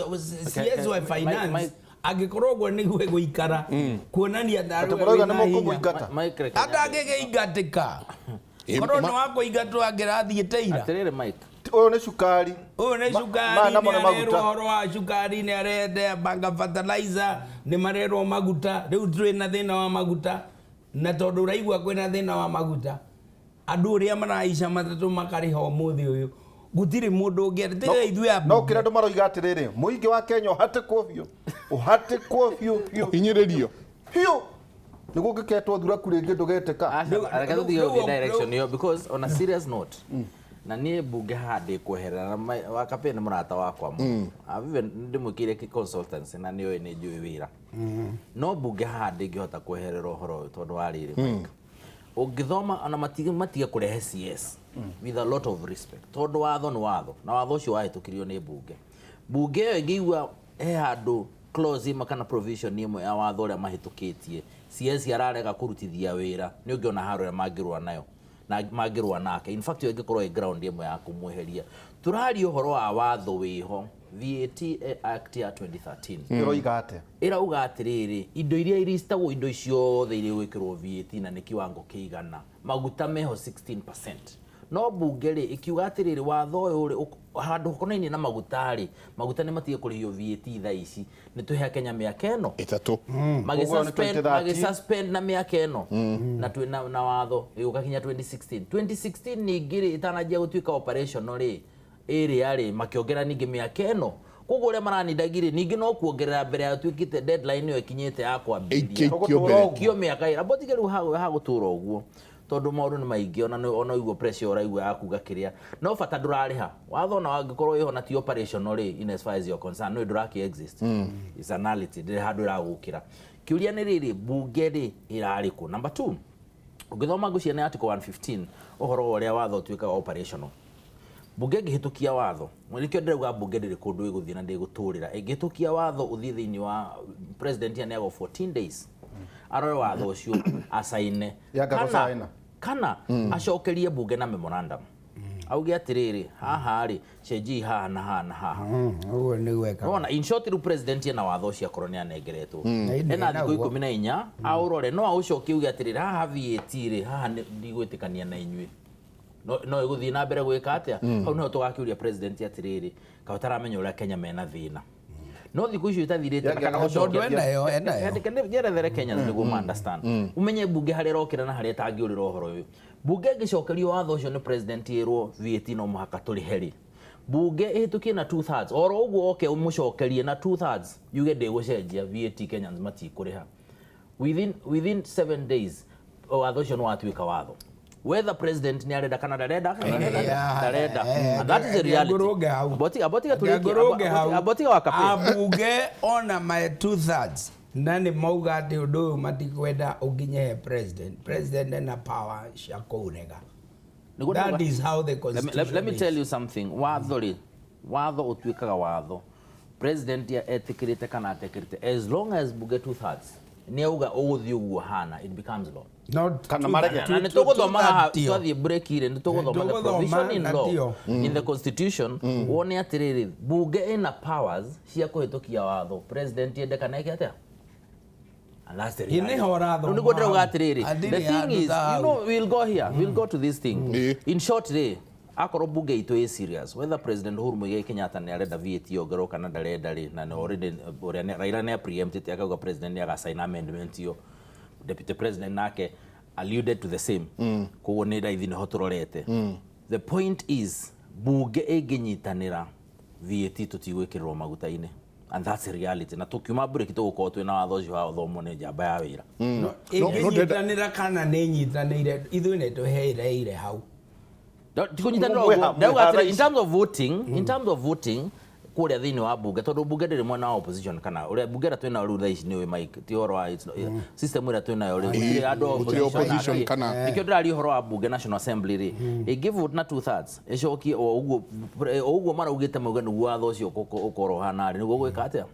wa finance angĩkorwo ũguo nĩguo egũikara kuonania atangĩgĩingatĩka korwo nĩ wakũingatwo angĩrathiĩte ira. Atĩrĩrĩ Mike, ũyũ nĩ cukari, ũyũ nĩ cukari, nĩ arerwo ũhoro wa cukari, nĩ arenda banga fertilizer, nĩ marerwo maguta. Rĩu twĩna thĩna wa maguta, na tondũ ũraigua kwĩna thĩna wa maguta andũ ũrĩa maraica matatũ makarĩha ũmũthĩ ũyũ gũtirĩ mũndũ ũngĩ tiga ithuĩ a no kĩrĩa andũ maroiga atĩrĩrĩ mũingĩ wa Kenya ũhatĩkwo biũ, ũhatĩkwo biũ biũ, ũhinyĩrĩrio biũ nĩguo ũngĩketwo thuraku rĩngĩ ndũgetĩka. Reke tũtige gũthiĩ direction ĩyo because on a serious note na niĩ mbunge haha ndĩkweherera na Wakapĩ nĩ mũrata wakwa mũno. Even ndĩmwĩkĩire consultancy na nĩoĩ nĩ njũĩ wĩra. No mbunge haha ndĩngĩhota kweherera ũhoro ũyũ tondũ wa rĩrĩ Mike, ũngĩthoma ona matige kũrehe CS with a lot of respect tondũ watho nĩ watho na watho ũcio wahĩtũkirio nĩ mbunge. Mbunge ĩyo ĩngĩigua he handũ clause ĩmwe kana provision ĩmwe ya watho ũrĩa mahĩtũkĩtie CS ararega kũrutithia wĩra nĩ ũngĩona haro ĩrĩa mangĩrũa nayo na mangĩrũa nake. In fact ĩyo ĩngĩkorwo ĩ ground ĩmwe ya kũmweheria. Tũraria ũhoro wa watho wĩho VAT Act ya 2013 ĩroiga atĩa? Ĩrauga atĩrĩrĩ indo iria iristagwo indo ciothe iria igwĩkĩrwo VAT na nĩ kiwango kĩigana maguta meho 16%. No mbunge rĩ ĩkiuga atĩrĩrĩ watho ũyũ rĩ handũ ũkonainie na maguta rĩ maguta nĩ matige kũrĩhio VAT thaa ici nĩ tũhe Kenya mĩaka ĩno ĩtatũ magĩsuspend na mĩaka ĩno na twĩ na watho ĩgũka kinya 2016 2016 ningĩ rĩ ĩtananjia gũtuĩka operational rĩ ĩrĩa rĩ makĩongera ningĩ mĩaka ĩno. Koguo ũrĩa maranindagire ningĩ no kuongerera mbere ya tuĩkĩte deadline ĩyo ĩkinyĩte ya kwambĩrĩria. Ĩikio mbere. Kio mĩaka ĩra botige rĩu hagũtũra ũguo tondũ maũndũ nĩ maingĩ ona ona ũiguo pressure ũraigua ya kuga kĩrĩa no bata ndũrarĩha watho ona wangĩkorwo wĩho na ti operational rĩ in as far as you're concerned no ndũraki exist. It's a nullity, ndĩrĩ handũ ĩragũkĩra. Kĩũria nĩ rĩrĩ, bunge rĩ ĩrarĩ kũ? Number 2, ũngĩthoma ngũcia nĩ article 115 ũhoro wa ũrĩa watho ũtuĩkaga operational. Bunge ĩngĩhĩtũkia watho, nĩkĩo ndĩrauga bunge ndĩrĩ kũndũ ĩgũthiĩ na ndĩgũtũrĩra. Ĩngĩhĩtũkia watho ũthiĩ thĩinĩ wa president aneagwo 14 days arore watho ũcio acaine kana acokerie bunge na memorandum auge atĩrĩrĩ haha rĩ cenjii haha na haha na haha. Ũguo nĩguo ekaga. Nĩwona, in short rĩu president ena watho ũcio akorwo nĩ anengeretwo ena thikũ 14 aũrore no aũcokie auge atĩrĩrĩ haha VAT rĩ haha ndigwĩtĩkania na inyuĩ no ĩgũthiĩ na mbere gwĩka atĩa. Hau nĩho tũgakĩũria president atĩrĩrĩ kaĩ ũtaramenya ũrĩa Kenya mena thĩna no thikũ icio itathirĩte kana gũcokia enayo njerethere Kenya nĩguo ma understand umenye bunge harĩa ĩrokĩra na harĩa ĩtangĩũrĩra ũhoro ũyũ. Bunge ĩngĩcokerio watho ũcio nĩ president ĩrwo VAT no mũhaka tũrĩhe rĩ, bunge ĩhĩtũkie na 2/3 oro ũguo oke ũmũcokerie na 2/3 yuge ndĩgũcenjia VAT Kenyans matikũrĩha within 7 days watho ũcio nĩ watuĩka watho whether president ni arenda kana ndarenda ndarenda, and that is the reality. Abotiga wa kape abunge ona my 2/3 na nĩ mauga atĩ ũndũ ũyũ matikwenda ũnginye president ena power cia kũurega. That is how the constitution. Let me tell you something. Watho rĩ, watho ũtuĩkaga watho president ya etĩkĩrĩte kana atekĩrĩte, as long as bunge 2/3 nĩ auga ũgũthiĩ ũguo hana, it becomes law. Kana marege. Na nĩ tũgũthoma haha twathiĩ break rĩ, nĩ tũgũthoma the provision in law in the constitution wone atĩrĩrĩ bunge ĩna powers cia kũhĩtũkia watho president ende kana eke atĩa. And that's the reality. Nĩguo ndĩrauga atĩrĩrĩ, the thing is, you know, we'll go here, we'll go to this thing. In short rĩ, akorwo bunge itũ ĩ serious whether president Uhuru Muigai Kenyatta nĩ arenda VAT yongererwo kana ndarenda rĩ, na already ũrĩa Raila nĩ preempted akauga president nĩ agasign amendment ĩyo, deputy president nake alluded to the same. Koguo nĩ raithi nĩho tũrorete. The point is bunge ĩngĩnyitanĩra VAT tũtigwĩkĩrĩrwo maguta-inĩ, and that's a reality. Na tũkiuma break tũgũkorwo twĩna watho ũcio wa gũthomwo nĩ njamba ya wĩra. Ĩngĩnyitanĩra kana nĩ nyitanĩire ithuĩ nĩ tũhereire hau. Ndauga in terms of voting, in terms of voting kũrĩa thĩinĩ wa bunge tondũ bunge ndĩrĩ mwena wa opposition kana ũrĩa bunge ĩrĩa twĩnayo rĩu thaa ici nĩ ũĩ Mike ti ũhoro wa system ĩrĩa twĩnayo rĩu gũtirĩ andũ opposition kana nĩkĩo ndĩraria ũhoro wa bunge National Assembly rĩ ĩngĩ vote na 2/3 ĩcokie o ũguo maraugĩte mauge nĩguo watho ũcio ũkorwo ũhana rĩ nĩguo gwĩka atĩa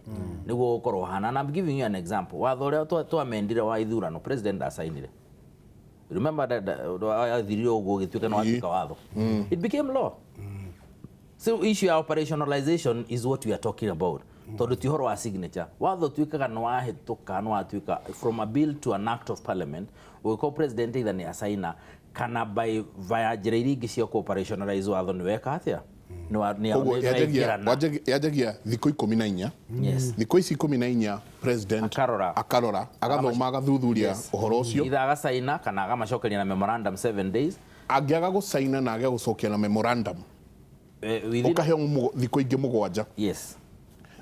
nĩguo ũkorwo ũhana. And I'm giving you an example. Watho ũrĩa twamendire wa ithurano president asainire. Remember that athirire ũguo gĩtuĩka nĩ watuĩka watho. It became law. So issue ya operationalization is what we are talking about. Tondũ ti ũhoro wa signature. Watho tuĩkaga nĩ wahĩtũka nĩ watuĩka from a bill to an act of parliament ũgĩkorwo president either nĩ asaina kana by via njĩra iria ingĩ cia operationalize watho nĩ weka atĩa. Yanjagia thikũ 14. Yes. Thikũ ici 14 president akarora agathoma agathuthuria ũhoro ũcio either agasaina kana agamacokeria na memorandum 7 days. Angĩaga gũcaina na age gũcokia na memorandum ũkaheo thikũ ingĩ 7. Yes.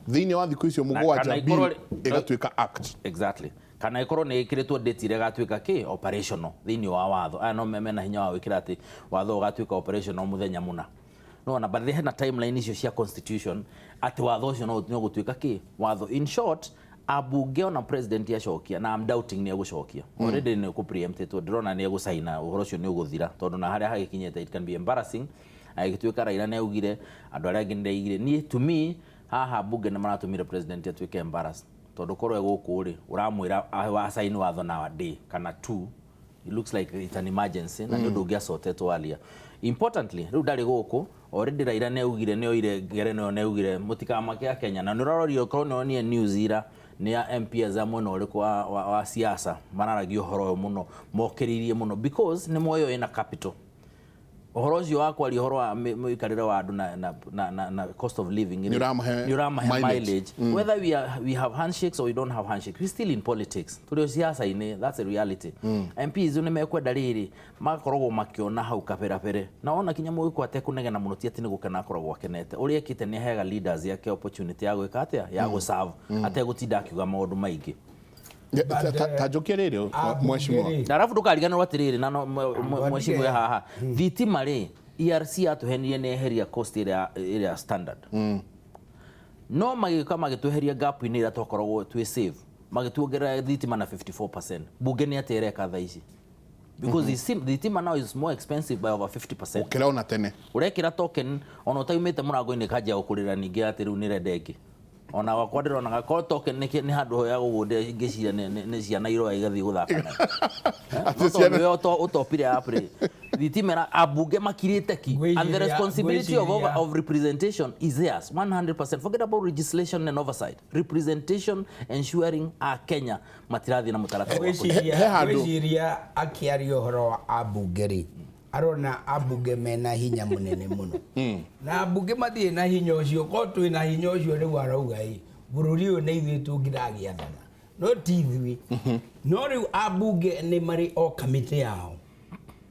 Thĩinĩ wa thikũ icio 7 bill ĩgatuĩka act. Exactly. Kana ĩkorwo nĩ ĩkĩrĩtwo date ĩrĩa ĩgatuĩka kĩ operational thĩinĩ wa watho. Aya no mena hinya wa gwĩkĩra atĩ watho ũgatuĩka operational mũthenya mũna. No na but hena timeline icio cia constitution atĩ watho ũcio no gũtuĩka kĩ watho. In short abunge ona president acokia na I'm doubting nĩ egũcokia. Already nĩ kũ preempted ndĩrona nĩ egũcaina ũhoro ũcio nĩ ũgũthira tondũ na harĩa hagĩkinyĩte it can be embarrassing. Agĩtuĩka Raila nĩ augire andũ arĩa angĩ nĩaugire. Niĩ to me haha bunge nĩ maratũmire president atuĩke embarrassed tondũ korwo egũkũ rĩ ũramwĩra wacaini watho na day kana 2, it looks like it's an emergency na nĩ ũndũ ũngĩacotetwo alia. Importantly rĩu ndarĩ gũkũ already Raila nĩ augire nĩ oire ngerenwa nĩ augire mũtikamake a Kenya na nĩ ũrarorire ũkorwo nĩ wonire news ira nĩ ya MPs a mwena ũrĩkũ wa siasa mararagia ũhoro ũyũ mũno mokĩrĩirie mũno because nĩ moyo ĩna capital. Ũhoro ũcio wa kwaria ũhoro wa mũikarĩre wa andũ na cost of living Nĩ ũramahe mileage. Whether we have handshakes or we don't have handshakes, we still in politics. Tũrĩ o siasa-inĩ, that's a reality. MPs nĩ mekwenda rĩrĩ magakoragwo makĩona hau kaberabere na ona kinya mũgĩkũ atekũnegena mũno ti atĩ nĩ gũkena akoragwo akenete. Ũrĩa ekĩte nĩ aheaga leaders yake opportunity ya gwĩka atĩa, ya gũserve ategũtinda akiuga maũndũ maingĩ. Ta njokie rĩrĩ mheshimiwa. Na arabu ndũkariganĩrwo atĩrĩrĩ na mheshimiwa haha thitima rĩ ERC yatũhenirie nĩ eheria cost ĩrĩa standard. No magĩũka magĩtweheria gap-inĩ ĩrĩa twakoragwo twĩ save, magĩtuongerera thitima na 54%. Bunge nĩ atĩa ĩreka thaa ici? Because thitima now is more expensive by over 50%. Gũkĩra ona tene. Ũrekĩra token ona ũtaumĩte mũrango-inĩ ĩkanjia gũkũrĩra ningĩ atĩ rĩu nĩrenda ĩngĩ. Ona wakwa ndĩronaga korwo token nĩ handũ ya gũgũndĩra ngĩciria nĩ ciana iroya igathiĩ gũthaka nayo. No tondũ we ũtopire app rĩ, thitima ambunge makirĩte ki. And the responsibility of representation is theirs 100%. Forget about legislation and oversight. Representation ensuring a Kenya matirathiĩ na mũtaratara wa Gwĩciria akĩaria ũhoro wa ambunge rĩ, arona ambunge mena hinya mũnene mũno. Na ambunge matirĩ na hinya ũcio, korwo twĩ na hinya ũcio rĩu arauga ĩ, bũrũri ũyũ nĩ ithuĩ tũngĩragĩathana, no ti ithuĩ. No rĩu ambunge nĩ marĩ o kamĩtĩ yao.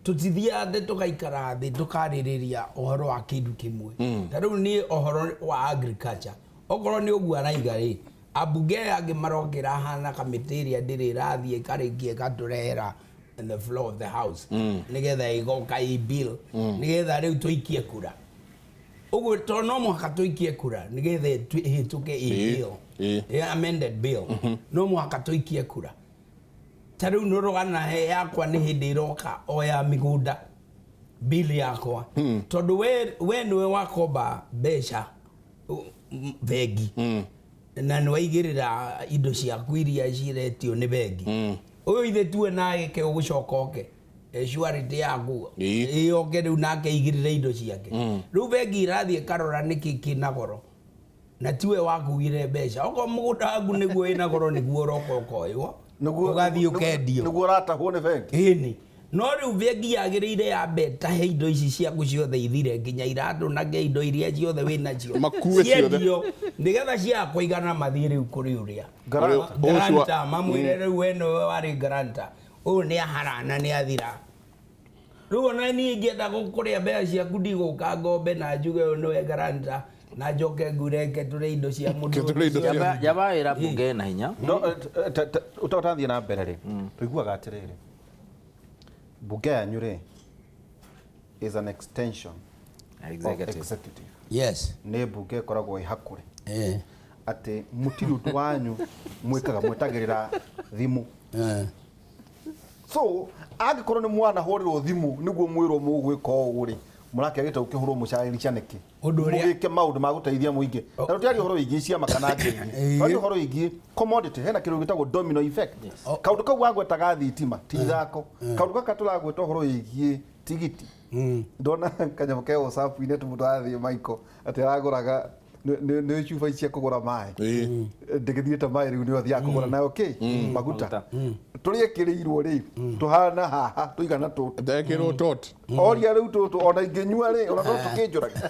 Tũtithiaga thĩ tũgaikara thĩ tũkarĩrĩria ũhoro wa kĩndũ kĩmwe. Ta rĩu niĩ ũhoro wa agriculture, okorwo nĩ ũguo araiga rĩ, ambunge aya angĩ marokĩra hana kamĩtĩ ĩrĩa ndĩrĩ ĩrathiĩ ĩkarĩkia ĩgatũrehera in the floor of the house. Nigetha igoka i bill, nigetha rĩu tũikie kura. Ũguo to no mũhaka tũikie kura nigetha ĩhĩtũke i bill. Yeah, amended bill. No mũhaka tũikie kura. Ta rĩu nĩũrogana yakwa nĩ hĩndĩ ĩroka o ya mĩgũnda bill yakwa. Tondũ we nĩwe wakomba mbeca bengi. Na nĩwaigĩrĩra indo ciaku iria ciretio nĩ bengi. Ũyũ ithe tuwe nake ũgũcoka oke surety yaku ĩyoke rĩu nake igĩrĩre indo ciake. Rĩu bengi irathiĩ ĩkarora nĩkĩ kĩna goro na tiwe wakugire mbeca. Okorwo mũgũnda waku nĩguo wĩna goro nĩguo ũroka ũkoywo ũgathiĩ ũkendio nĩguo ũratahwo nĩ bengi. Ĩni. No rĩu bengi yagĩrĩire yambe ĩtahe indo ici ciaku ciothe ithire nginya iratũ na indo iria ciothe wĩnacio ciendio nĩgetha ciaga kũigana mathiĩ rĩu kũrĩ ũrĩa guarantor mamwĩre rĩu we nĩwe warĩ guarantor ũyũ nĩ aharana nĩ athira. Rĩu ona niĩ ingĩenda kũrĩa mbeca ciaku ndigũka ngombe na njuge ũyũ nĩwe guarantor na njoke ngure tũrĩ indo cia mũndũ. Jaba wĩra bunge na hinya. Ũtathiĩ na mbere rĩ, tũiguaga atĩrĩrĩ, bunge yanyu rĩ is an extension executive. Of executive. Yes. Nĩ bunge ĩkoragwo ĩ hakũre. Atĩ mũtirĩ ũndũ wanyu mwĩkaga mwetagĩrĩra thimũ. So angĩkorwo nĩ mwanahũrĩrwo thimũ nĩguo mwĩrwo mũgwĩka ũũ rĩ, mũrakĩagĩte gũkĩhũrwo mũcarĩrica nĩkĩ? Mũgĩke maũndũ ma gũteithia mũingĩ. Na tũtiaria ũhoro wĩgiĩ ciama kana ngĩngĩ. Twaria ũhoro wĩgiĩ commodity, hena kĩndũ gĩtagwo domino effect. Kaũndũ kau wagwetaga thitima ti ithako. Kaũndũ gaka tũragweta ũhoro wĩgiĩ tigiti. Ndona kanyamũ ke WhatsApp-inĩ atĩ mũndũ arathiĩ Michael atĩ aragũraga nĩ cuba cia kũgũra maĩ. Ndĩgĩthiĩte maĩ rĩu nĩyo athiaga kũgũra nayo kĩ? Maguta. Tũrĩekĩrĩirwo rĩ, tũhana haha tũigana tũtũ. Ndekĩrwo tot. Oria rĩu tũtũ ona ingĩnyua rĩ, ona no tũkĩnjũrage.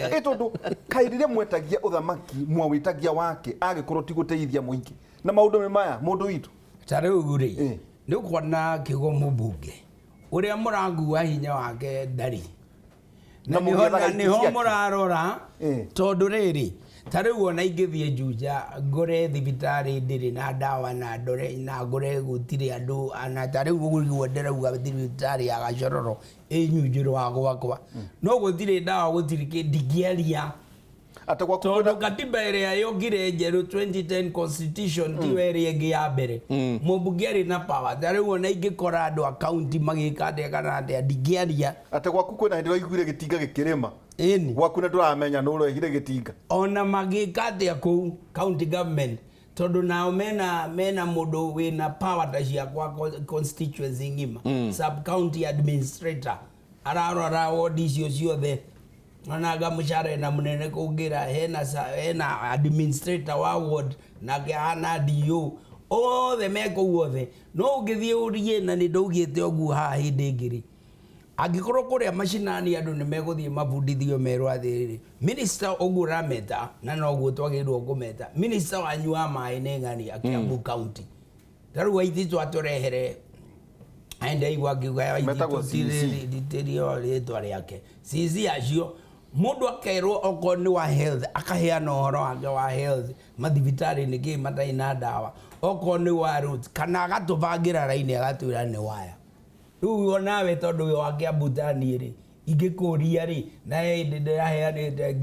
Ĩ tondũ kaĩ rĩrĩa mwetagia ũthamaki mwawĩtagia wake agĩkorwo ti gũteithia mũingĩ. Na maũndũ nĩ maya mũndũ witũ. Ta rĩu rĩ, nĩ ũkuona kiugo mũmbunge ũrĩa mũrangua hinya wake ndarĩ. Na nĩho mũrarora tondũ rĩrĩ, ta rĩu ona ingĩthiĩ Juja ngũre thibitarĩ ndĩrĩ na ndawa na ndore na ngũre gũtirĩ andũ na ta rĩu ũguo ndĩrauga thibitarĩ ya Gacororo ĩ Nyunjurũ wa gwakwa no gũtirĩ ndawa gũtirĩ kĩ ndingĩaria tondũ katiba ĩrĩa yokire njerũ 2010 constitution tiyo ĩrĩa ĩngĩ ya mbere. Mũmbunge arĩ na power. Ta rĩu ona ingĩkora andũ a county magĩka atĩa kana atĩa ndingĩaria. Atĩ gwaku kwĩna hĩndĩ waiguire gĩtinga gĩkĩrĩma. Ĩni. Gwaku nĩ ndũramenya nũ ũrehire gĩtinga. Ona magĩka atĩa kũu county government tondũ nao mena mũndũ wĩna power ta ciakwa constituency ng'ima. Sub county administrator ararora ward icio ciothe. Onaga mũcara na mũnene kũngĩra hena administrator wa ward nake hana DO othe me kũu othe. No ũngĩthiĩ ũrie na nĩ ndaugĩte ũguo haha hĩndĩ ĩngĩ rĩ, Angĩkorwo kũrĩa macinani andũ nĩ megũthiĩ mabundithio merwo atĩrĩrĩ, minister ũguo ũrameta na noguo twagĩrĩirwo kũmeta, minister wanyu wa maĩ nĩ ng'ania Kiambu County. Ta rĩu Waititu atũrehere ndaigua akiuga Metagwo Waititu CC. titirio rĩtwa rĩake CC acio mũndũ akerwo okorwo nĩ wa health akaheana ũhoro wake wa health mathibitarĩ nĩkĩ matarĩ na ndawa, okorwo nĩ wa roads kana agatũbangĩra raini agatwĩra nĩ waya. Rĩu onawe tondũ wĩ wa Kiambu ta niĩ rĩ, ingĩkũria rĩ, na hĩndĩ ndĩraheanĩte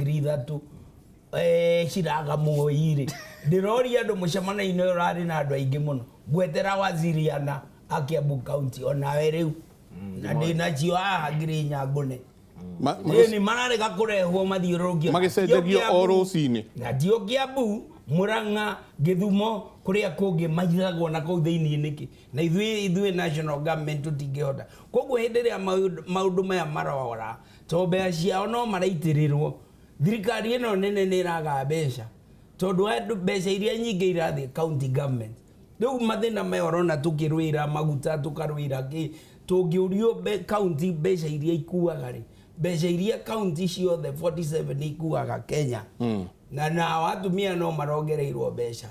3,000 ciraga Moi rĩ, ndĩroria andũ mũcemanio-inĩ ũyũ ũrarĩ na andũ aingĩ mũno, ngwetera waziri ana a Kiambu County onawe rĩu na ndĩnacio haha 4,000 ngũne. Ĩni mararega kũrehwo mathiũrũrũkio Magĩcenjagio o rũcinĩ. Na tio Kiambu, Murang'a, Gĩthumo, kũrĩa kũngĩ maigagwo na kũu thĩinĩ nĩkĩ? Na ithuĩ national government tũtingĩhota. Koguo hĩndĩ ĩrĩa maũndũ maya marora, to mbeca ciao no maraitĩrĩrwo. Thirikari ĩno nene nĩ ĩraga mbeca tondũ andũ mbeca iria nyingĩ irathiĩ county government. Rĩu mathĩna maya ũrona tũkĩrwĩra maguta, tũkarwĩra kĩ, tũngĩũrio county mbeca iria ikuaga rĩ, mbeca iria county ciothe 47 ikuaga Kenya. Na nao atumia no marongereirwo mbeca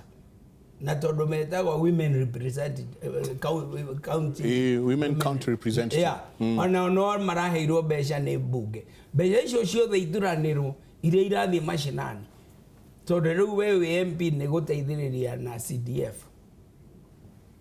na tondũ metagwo women representative county women county representative. Yeah. Ona no maraheirwo mbeca nĩ mbunge. Mbeca icio ciothe ituranĩrwo iria irathiĩ macinani, tondũ rĩu we wĩ MP nĩ gũteithĩrĩria na CDF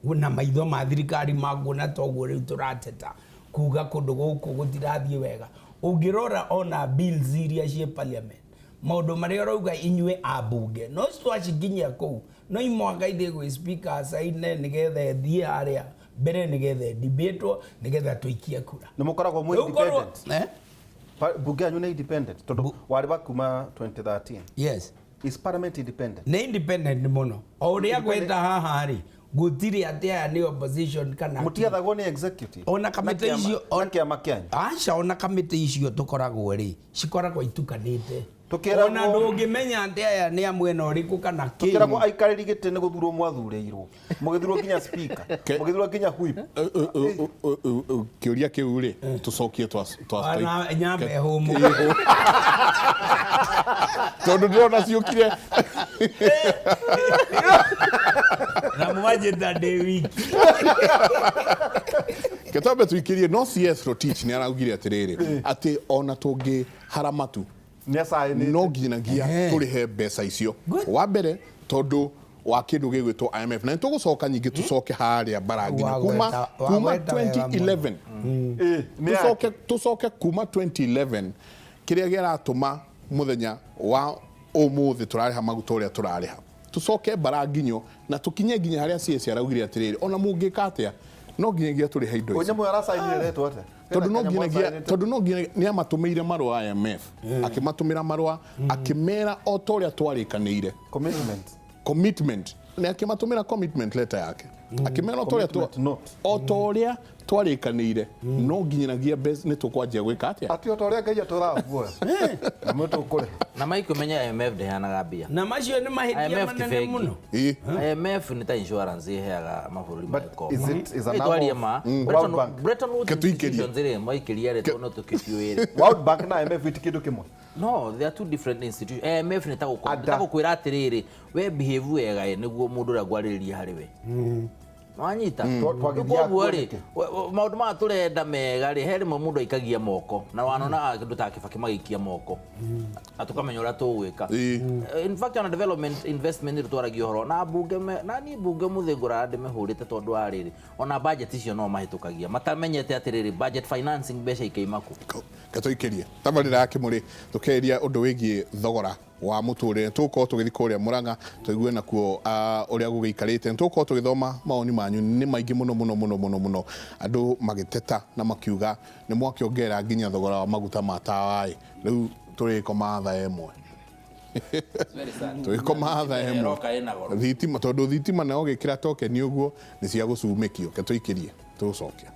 na maitho ma thirikari makuona toguo rĩu tũrateta kuga kũndũ gũkũ gũtirathiĩ wega. Ũngĩrora ona bills iria ciĩ parliament, maũndũ marĩa ũrauga inyuĩ ambunge no twacikinyia kũu no imwaka ithiĩ gwĩ speaker acaine nĩgetha ĩthiĩ harĩa mbere nĩgetha debatewo nĩgetha tũikie kura. Nĩ mũkoragwo mwĩ independent? Bunge yanyu nĩ independent tondũ warĩ wa kuma 2013. Yes. Is parliament independent? Nĩ independent mũno. O ũrĩa gweta haha rĩ, gũtirĩ atĩ aya nĩ opposition kana mũtiathagwo nĩ executive. Ona kamĩtĩ icio na kĩama kĩanyu. Aca, ona kamĩtĩ icio tũkoragwo rĩ, cikoragwo itukanĩte. Tũkĩragwo ona ndũngĩmenya atĩ aya nĩ a mwena ũrĩkũ kana kĩ. Tũkĩragwo aikarĩri gĩtĩ nĩ gũthurwo mwathurĩirwo. Mũgĩthurwo nginya speaker, mũgĩthurwo nginya whip. Kĩũria kĩu rĩ, tũcokie twa nyambe hũmũ. Tondũ ndĩrona ciũkire. Na mwanjĩta ndĩ wiki. Kĩtambe tuikĩrie no CS Rotich nĩ araugire atĩrĩrĩ, atĩ ona tũngĩhara matu no nginyagia tũrĩhe mbeca icio. Wa mbere tondũ wa kĩndũ gĩgwĩtwo IMF, na nĩtũgũcoka nyingĩ tũcoke harĩa Mbaranginyo kuma 2011. Tũcoke kuma 2011 kĩrĩa kĩratũma mũthenya wa ũmũthĩ tũrarĩha maguta ũrĩa tũrarĩha. Tũcoke Mbaranginyo na tũkinye nginya harĩa CS araugire atĩrĩrĩ, ona mũngĩka atĩa no nginyagia tũrĩhe indo ici. Nyamũ aracainire retwo atĩa? Tondũ no nginyagia nĩ amatũmĩire marũa IMF, akĩmatũmĩra marũa akĩmera o ta ũrĩa twarĩkanĩire. Commitment. Nĩ akĩmatũmĩra commitment letter yake. Akĩmera o ta ũrĩa twarĩkanĩire no nginyagia nĩ tũkwanjia gwĩka atĩa? Atĩ o ta ũrĩa Ngai atũraguoya. Na mwe tũkũrĩha. Na maikũmenya IMF ndĩheanaga mbia. Na macio nĩ mahĩtia manene mũno. IMF nĩ ta insurance ĩheaga mabũrũri ma gĩkomba. Is it is an World Bank? Bretton Woods institutions rĩ, maikĩria rĩ, tondũ tũkĩtiũĩ rĩ. World Bank na IMF iti kĩndũ kĩmwe. No, they are two different institutions. IMF nĩ ta gũkwĩra atĩrĩrĩ, we behave wega ĩ nĩguo mũndũ ũrĩa ngwarĩrĩria harĩ we. Wanyita koguo rĩ, maũndũ maya tũrenda mega rĩ, he rĩmwe mũndũ aikagia moko na wanona kĩndũ ta Kibaki magĩikia moko na tũkamenya ũrĩa tũgwĩka. In fact ona development investment nĩ twaragia ũhoro na mbunge na niĩ mbunge mũthĩ ngũraga ndĩmĩhũrĩte tondũ wa rĩrĩ, ona budget icio no mahĩtũkagia matamenyete atĩrĩrĩ budget financing mbeca ikaima kũ. Katũikĩrie tabarĩra ya Kĩmũrĩ tũkĩaria ũndũ wĩgiĩ thogora wa mũtũrĩre. Tũgũkorwo tũgĩthiĩ kũrĩa Murang'a tũigue nakuo ũrĩa gũgĩikarĩte. Tũgũkorwo tũgĩthoma mawoni manyu nĩ maingĩ mũno mũno mũno mũno mũno, andũ magĩteta na makiuga nĩ mwakĩongerera nginya thogora wa maguta ma tawa ĩ, rĩu tũrĩkoma thaa ĩmwe. Tũgĩkoma thaa ĩmwe thitima, tondũ thitima nayo ũgĩkĩra tokeni ũguo nĩ cia gũcumĩkio. Ke tũikĩrie tũgũcokia.